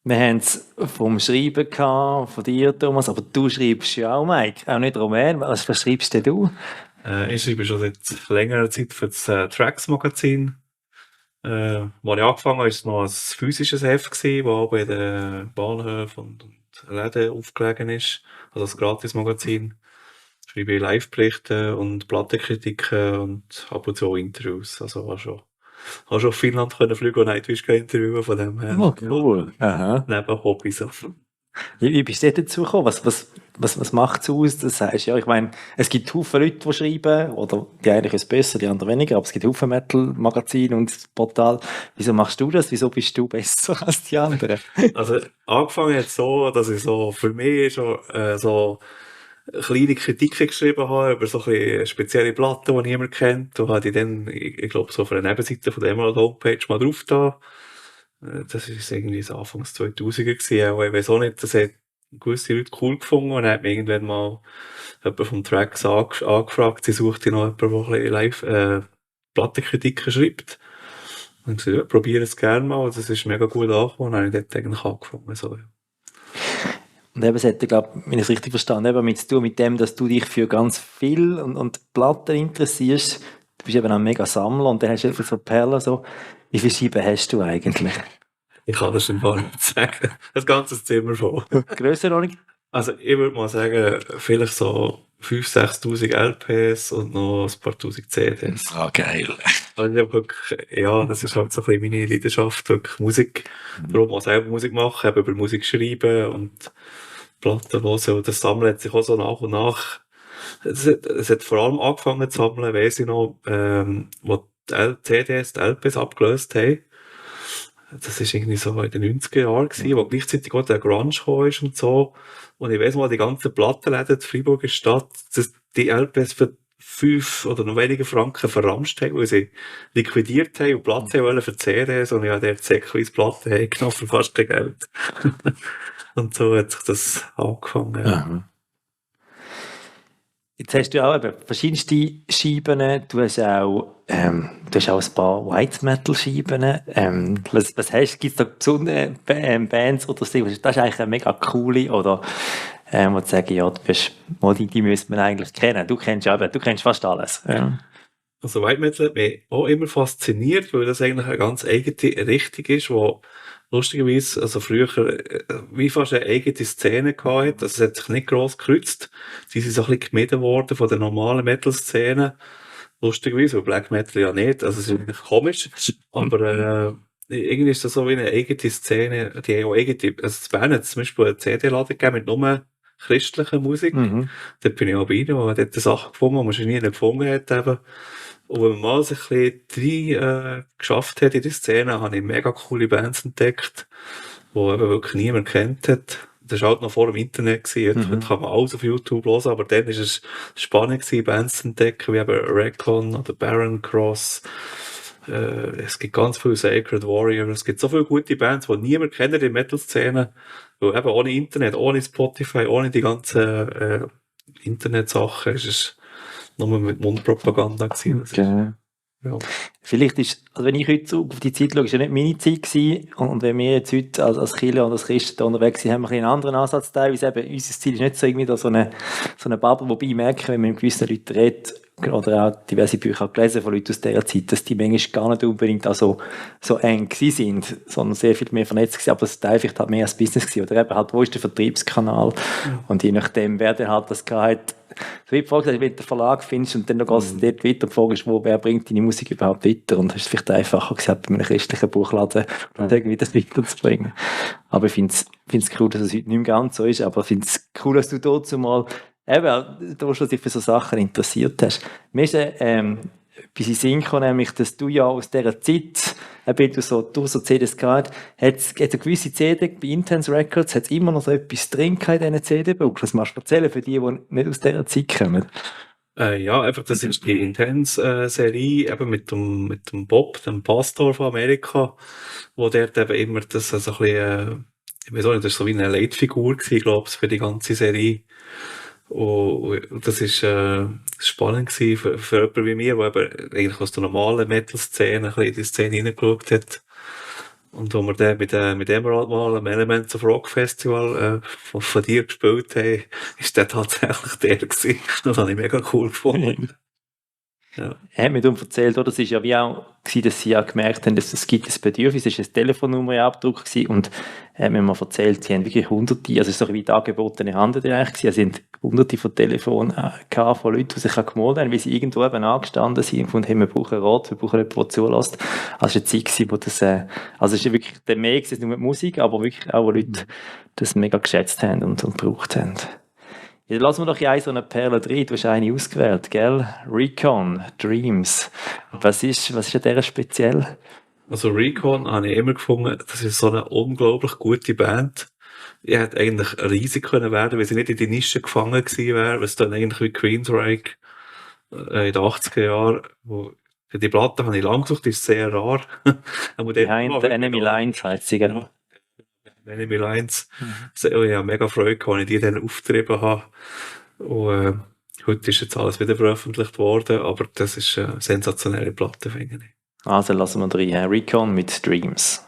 Wir haben es vom Schreiben gehabt, von dir, Thomas, aber du schreibst ja auch, Mike, auch nicht Roman. Was schreibst denn du? Ich schreibe schon seit längerer Zeit für das Tracks-Magazin. Als ich angefangen habe, war es noch ein physisches Heft, das bei den Bahnhöfen und Läden aufgelegen ist. Also ein Gratis-Magazin. Schreibe ich Live-Berichte und Plattenkritiken und ab und zu auch Interviews. Also habe schon auf Finnland können fliegen und Nightwish interviewen, von dem her. Oh, cool. Aha. Neben Hobby so. Wie bist du dazu gekommen? Was macht es aus? Das heißt, ja, ich meine, es gibt Haufen Leute, die schreiben, oder die einen ist besser, die anderen weniger, aber es gibt Haufen Metal-Magazine und Portal. Wieso machst du das? Wieso bist du besser als die anderen? Also, angefangen hat so, dass ich so, für mich schon, so kleine Kritiken geschrieben habe über so ein bisschen spezielle Platten, die niemand kennt. Und habe ich dann, ich glaube, so auf einer Nebenseite von der Emerald Homepage mal drauf da. Das ist irgendwie so Anfangs 2000er gewesen. Aber ich weiß auch nicht, das hat gewisse Leute cool gefunden. Und dann hat mich irgendwann mal jemand vom Tracks angefragt, sie suchte noch jemanden, der ein bisschen live, Plattenkritiken schreibt. Und ich gesagt, ja, probiere es gerne mal. Das ist mega gut angekommen. Und dann habe ich dort eigentlich angefangen. So, ja. Und eben, es hat, glaube wenn ich es richtig verstanden habe, mit zu tun mit dem, dass du dich für ganz viel und Platten interessierst. Du bist eben auch ein mega Sammler und dann hast du einfach so Perlen so. Wie viele Scheiben hast du eigentlich? Ich kann das im Fall nicht sagen. Das ganze Zimmer voll. Grössenordnung? Also, ich würde mal sagen, vielleicht so 5.000, 6.000 LPs und noch ein paar tausend CDs. Ah, geil. Also, ich hab wirklich, ja, das ist halt so ein bisschen meine Leidenschaft, wirklich Musik. Darum auch selber Musik machen, eben über Musik schreiben und Platten hören. Und das Sammeln hat sich auch so nach und nach, es hat vor allem angefangen zu sammeln, weiss ich noch, wo die CDs, die LPs abgelöst haben. Das ist irgendwie so in den 90er Jahren gewesen, wo gleichzeitig auch der Grunge gekommen ist und so. Und ich weiss mal, die ganzen Plattenläden in Freiburger Stadt, die LPs für 5 oder noch weniger Franken verramscht haben, weil sie liquidiert haben und Platz haben wollen für CDs und ich habe dort säckweise Platten genommen für fast kein Geld. Und so hat sich das angefangen. Ja. Aha. Jetzt hast du auch eben verschiedenste Scheiben. Du hast auch ein paar White Metal Scheiben. Was hast du? Gibt es da besondere Bands oder so? Das ist eigentlich eine mega coole oder wo du sagst, ja, die müsste man eigentlich kennen. Du kennst fast alles. Ja. Also White Metal hat mich auch immer fasziniert, weil das eigentlich eine ganz eigene Richtung ist, wo lustigerweise, also früher, wie fast eine eigene Szene gehabt hat. Also es hat sich nicht gross gekreuzt. Sie sind so ein bisschen gemieden worden von der normalen Metal-Szene. Lustigerweise, weil Black Metal ja nicht. Also es ist eigentlich komisch. Aber, irgendwie ist das so wie eine eigene Szene, die haben auch eigene, also in Bern hat es zum Beispiel einen CD-Laden gegeben mit nur christlicher Musik. Mhm. Dort bin ich auch bei ihnen, wo man dort Sachen gefunden, die man schon nie gefunden hat eben. Und wenn man mal sich ein bisschen rein, geschafft hat in die Szene, habe ich mega coole Bands entdeckt, die eben wirklich niemand kennt hat. Das war halt noch vor dem Internet gewesen. Heute kann man alles auf YouTube hören, aber dann war es spannend gewesen, Bands zu entdecken, wie eben Recon oder Baron Cross. Es gibt ganz viele Sacred Warrior. Es gibt so viele gute Bands, die niemand kennt in der Metal-Szene. Weil eben ohne Internet, ohne Spotify, ohne die ganzen, Internetsachen, ist es nur mit Mundpropaganda gewesen. Okay. Ja. Vielleicht ist, also wenn ich heute zurück auf die Zeit schaue, ist ja nicht meine Zeit gewesen. Und wenn wir jetzt heute als Kirche und als Christen da unterwegs sind, haben wir ein bisschen einen anderen Ansatz teilweise. Eben, unser Ziel ist nicht so irgendwie da so eine Bubble, wobei ich merke, wenn man mit gewissen Leuten redet, oder auch diverse Bücher gelesen von Leuten aus dieser Zeit, dass die manchmal gar nicht unbedingt auch so eng gewesen sind, sondern sehr viel mehr vernetzt gewesen, aber es war vielleicht halt mehr als Business gewesen. Oder eben halt, wo ist der Vertriebskanal? Und je nachdem, wer dann halt das hat, so wie die Frage, wenn du den Verlag findest und dann noch dort weiter die Frage ist, wer bringt deine Musik überhaupt weiter? Und das ist vielleicht einfacher gesagt, bei einem christlichen Buchladen irgendwie das weiterzubringen. Aber ich finde es cool, dass es heute nicht mehr ganz so ist, aber ich finde es cool, dass du dazu mal eben, da schon dich für so Sachen interessiert hast. Mir ist etwas in den Sinn gekommen, nämlich, dass du ja aus dieser Zeit, eben durch so CDs gehabt, hat es eine gewisse CD bei Intense Records, hat es immer noch so etwas drin in diesen CD-Book. Was machst du erzählen für die nicht aus dieser Zeit kommen? Ja, einfach, das ist die Intense-Serie, eben mit dem Bob, dem Pastor von Amerika, wo dort eben immer das so ein bisschen, ich weiß auch nicht, das ist so wie eine Leitfigur gewesen, glaube ich, für die ganze Serie. Und das ist spannend gewesen für jemanden wie mir, der eben eigentlich aus der normalen Metal-Szene ein bisschen in die Szene hineingeschaut hat. Und wo wir dann mit Emerald mal am Elements of Rock Festival von dir gespielt haben, ist der tatsächlich der gewesen. Das habe ich mega cool gefunden. Ja. Er hat mir darum erzählt, oder? Das ist ja wie auch gewesen, dass sie ja gemerkt haben, dass es gibt ein Bedürfnis, es war eine Telefonnummer in Abdruck gewesen, und er hat mir mal erzählt, sie haben wirklich hunderte, also es ist so wie die angebotene Handel eigentlich gewesen, also sie haben hunderte von Telefonen gehabt, von Leuten, die sich gemeldet haben, weil sie irgendwo eben angestanden sind und gefunden haben, wir brauchen Rat, wir brauchen jemanden, der zulässt. Also es war eine Zeit gewesen, wo das, also es ist wirklich der mehr gewesen, nur die Musik, aber wirklich auch, wo Leute das mega geschätzt haben und gebraucht haben. Ja, dann lassen wir doch eine so eine Perle drin. Du hast eine ausgewählt, gell? Recon, Dreams. Was ist an der speziell? Also Recon habe ich immer gefunden, das ist so eine unglaublich gute Band. Ich hätte eigentlich riesig können werden, weil sie nicht in die Nische gefangen gewesen wäre, was dann eigentlich wie Queensryche in den 80er Jahren, wo die Platte habe ich lang gesucht, die ist sehr rar. Behind the Enemy Lines heisst sie, genau. Enemy Lines. Also, ich habe mega Freude gehabt, als ich die dann aufgetrieben habe. Und heute ist jetzt alles wieder veröffentlicht worden, aber das ist eine sensationelle Platte, finde ich. Also lassen wir drin, Recon mit Dreams.